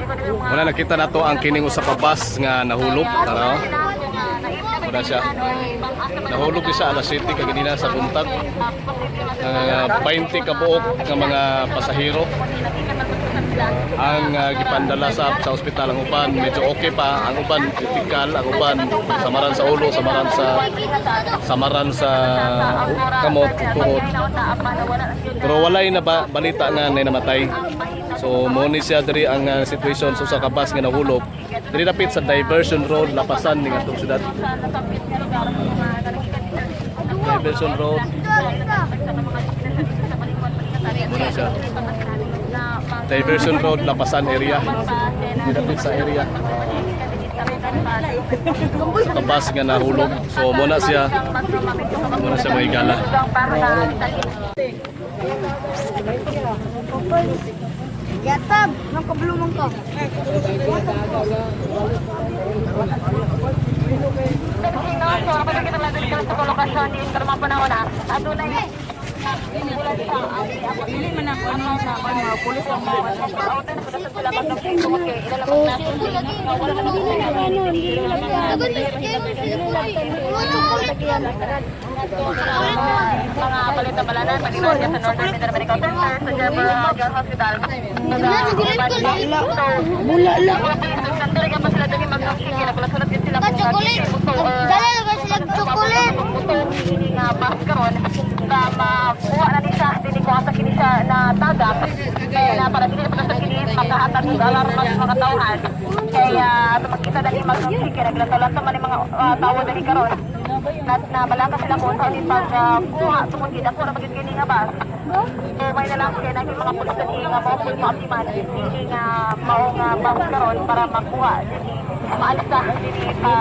Muna nakita nato ang kining usa ka bus nga nahulog, ano? Muna siya. Nahulog ni siya alas 7 kaganina sa buntag. Ang 20 ka buok nga mga pasahero ang gipandala sa ospital. Ang uban medyo okay pa, ang uban critical, ang uban samaran sa ulo, samaran sa kamot, tuhod. Pero walay na ba, balita nga nay namatay. So mo ni siya diri ang situation sa usa ka bus nga nahulog diri dapit sa Diversion Road, Lapasan ning atong syudad. Diversion Road. Muna siya. Diversion Road, Lapasan area. Diri dapit sa area. Sa ka bus nga nahulog. So muna siya. Muna siya, mga higala. Yatag, nang kablumang ka. Mga balita-balanan, pag-inaan sa Northern Mindanao Medical Center, sa General Hospital. Bula lang. Talaga pa sila dali mag-oxygen, nagulasunod din sila Ka chocolate. Dala na ba sila chocolate? Nga bus karon na makuha na ni siya dili ko asa kini siya na tagak kaya na para dili na sa kini makahatag og alarma sa mga tawhan, kaya makita dali mag-oxygen, naglato-lato man ang mga tawo dali karon na balaka sila kung saan pag kuha tungod gid ako ra magid kini nga bus. So may na lang kay naging mga pulis dali nga mao pud maaptiman dili nga mao nga bus karon para makuha dili maalis na dili pa.